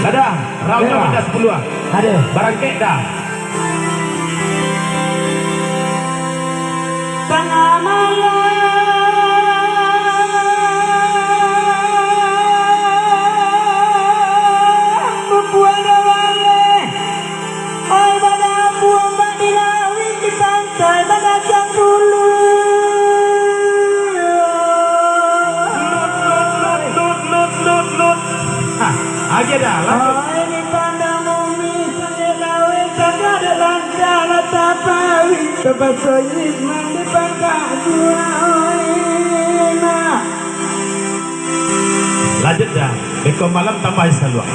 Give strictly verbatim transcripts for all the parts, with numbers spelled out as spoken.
Ada, round Ada. Nomor dah sepuluh ah. Ada. Barangkek dah. Tangah malam, bubuhan rawaleh. Ai, badabuah ombak di lauik, di pantai badajang bulu. Lut, lut, lut, lut, lut, lut, lut. Hah, agiah dah, lanjut. Ai, di pandang bumi, sangkek lauik, tagak dek langkah lah tapawi, tapasoyik mandi pangkak juo, ai, nak. Lanjut dah. Beko malam tambah saluang.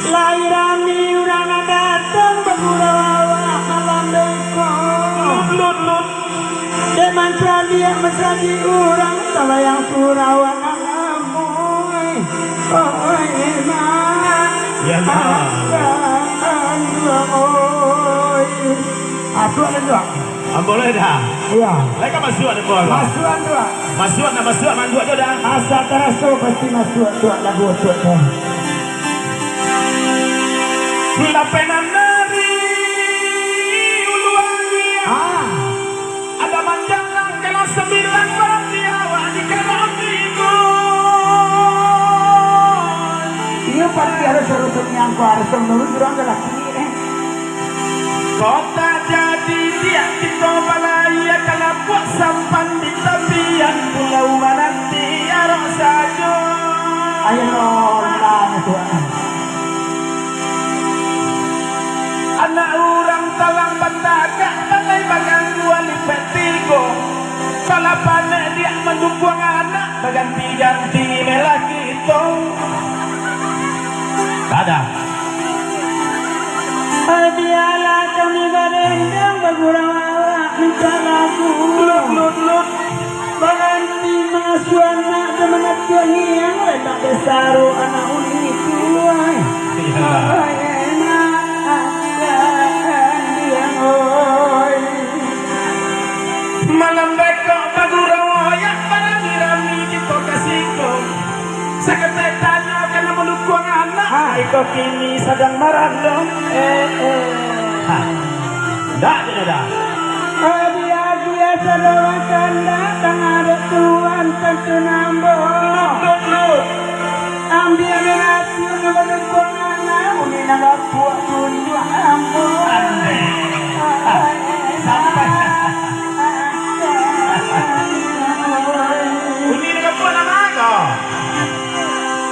Lai rami urang nan datang bagurau awak malam beko. Lut, lut, lut. Dek mancaliak masajik urang sambayang surau anak amuih. Oi, mak. Iyolah. Akan dua, oi. Atuak lah, Tuak. Ah, boleh dah. Iya. Lai ka masuak dek ko, Abang? Masuak, Tuak. Masuak, nak masuak, manduak jo dah. Asa taraso pasti masuak, Tuak, lagu Tuak tu. Lapenan dari ulu angin. Ah. Ada manjalang kelas sambilan, berarti awak di kelas tigo. Iyo, pasti harus, harus niang ko, harus nurut urang laki, eh. Kota jadi diak kito balai, kalabuak sampan di tapian pulau mananti arok sajo. Ayo, lah, Tuan. Anak urang talang batagak, pandai bagangguan lipek tigo. Salah panek diak mandukuang anak, baganti-ganti melah kito. Tada. Ai, bialah kami badendang, bagurau awak mintak lagu. Lut, lut, lut. Baranti mangasuah anak, jo manatuah niang, lemak besaro anak uli tu, ai. Iyolah. Ai, enak akan diang, oi. Malam beko bagurau oyak, barami-rami kito ka siko. Saketek tanyo ka nan mandukuang anak, ha. Iko kini sadang marandong. Eh, eh. Ha. Ndak je dah. Hadiah-hadiah sadang kandak, tangah dek Tuan tantu nambo. Lut, lut, lut. Ambiak dek ratuak nan mandukuang anak, uni nan bapuak tunjuak ambo. Andai. Ah, sampai. Uni nan bapuak nama ko?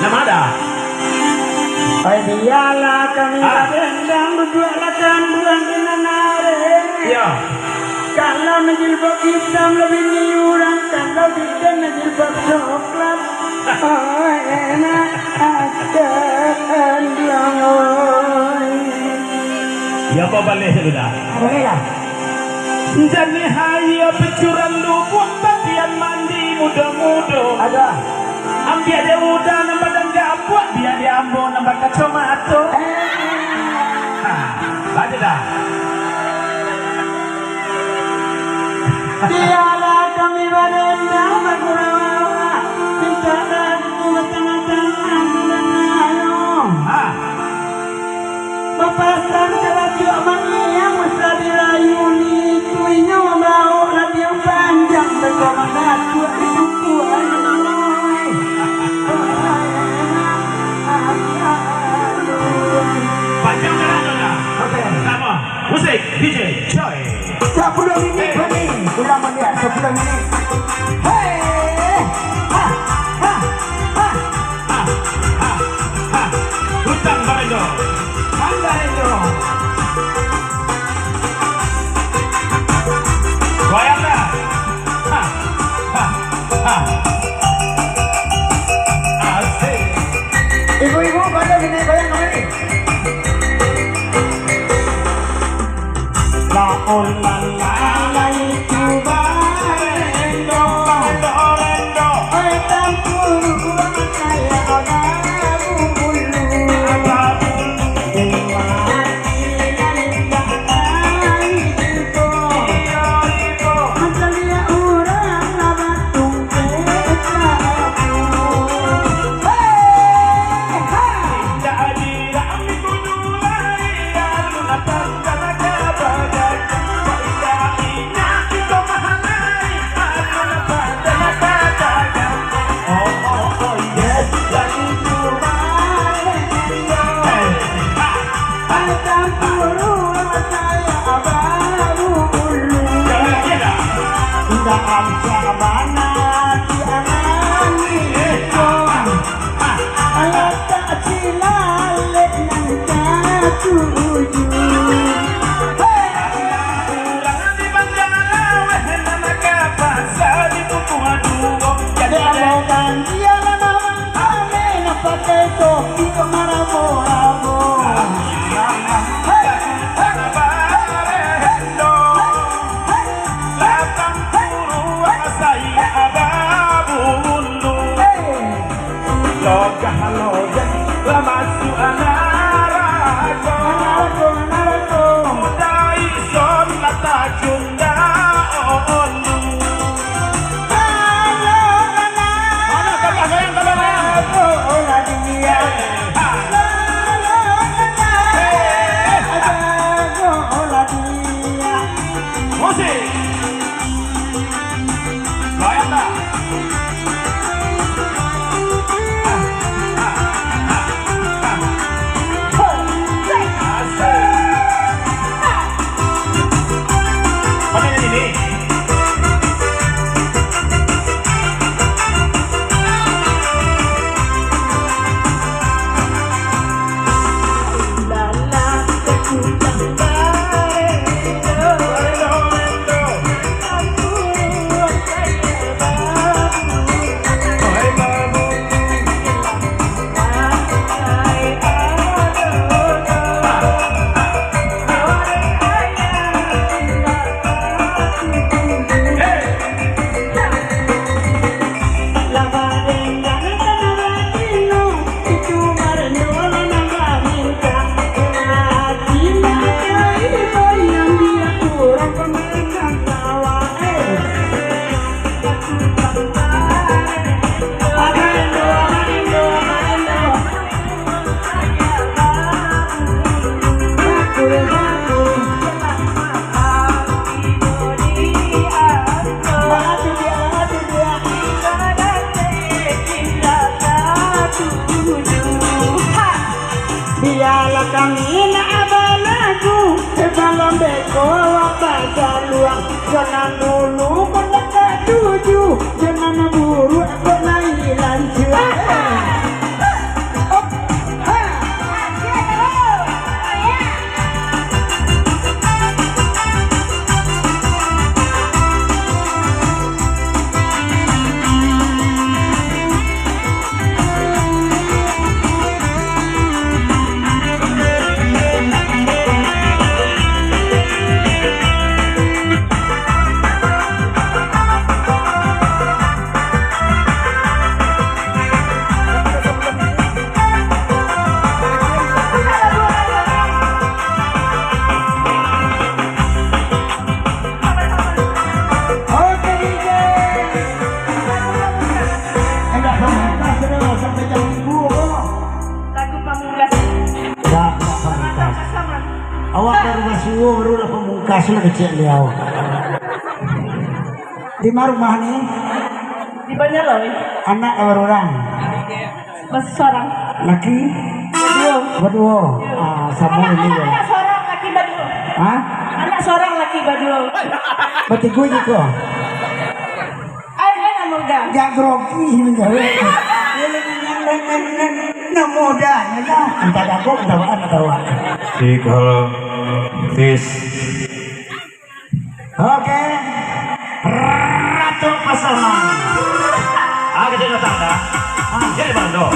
Nama dah? Ai, bialah kami, ah, badendang, duduaklah kanduang di nan areh. Iyo. Kalau nan jilbab itam labiah ni urang, kalau di den nan jilbab coklat. Oi, enak akan duang, oi. Iyo, babaleh dulu dah. Boleh lah. Janiah aia picuran lubuak, tapian mandi mudo-mudo. Ada. Ambiak dek Uda nan badan gapuak, biak dek ambo nan bakacomato. Eh. Ha, baca dah. Bialah kami badendang bagurau awak, mintak lagu batangah-tangah nan ayo. Ha. Bapasan ka Datuak Maniang, usah dirayu litu, inyo mambaok labiah panjang, beko mandatuak di tutuak. Panjang jalan, Nona. Oke. Sama. Musik, D J, coy. Sapuluah minit, eh. Bani. Urang maliek sapuluah minit. Hei. Ha, ha, ha. Ha, ha, ha. Utang barendo. Utang barendo. Goyang dah. Ha, ha, ha. Asik. Ibu-ibu, pada bini goyang kembali. La, oh, la, la, la, itu barendo. Barendo, barendo. Oi, tampulu, kayak ada bulu. Ada bulu. Dewa, iyo, iyo. Macam dia urang lah batung. Hei, hei. Indak dira Musik. Goyang dah. Asik. Mana yang ini? Bialah kami nak balagu, balom beko wak bajaluang. Jangan dulu kau nak katuju, jangan buruk kau naik lanjut. Oke, D J. Enggak pamungkas, sudah sampai jam ribu, bro. Lagu pamungkas. Enggak, enggak pamungkas. Awak baru basuo, baru lah pamungkas, lah kecek liau. Di ma rumah ni? Di Banjarloi. Anak bara urang? Basorang. Laki? Baduo. Baduo. Ah, samo ini ya. Anak sorang, laki baduo. Hah? Anak sorang, laki baduo. Batigo je ko. Ai, ai, namo dah. Jak grogi ini gawe. Namo dah, ya dah. Entah dagok, entah baan, entah baan. Cek, halo. Tes. Oke. Ratu Pasaman. Ah, kecil datang dah. Ah, jadi bando.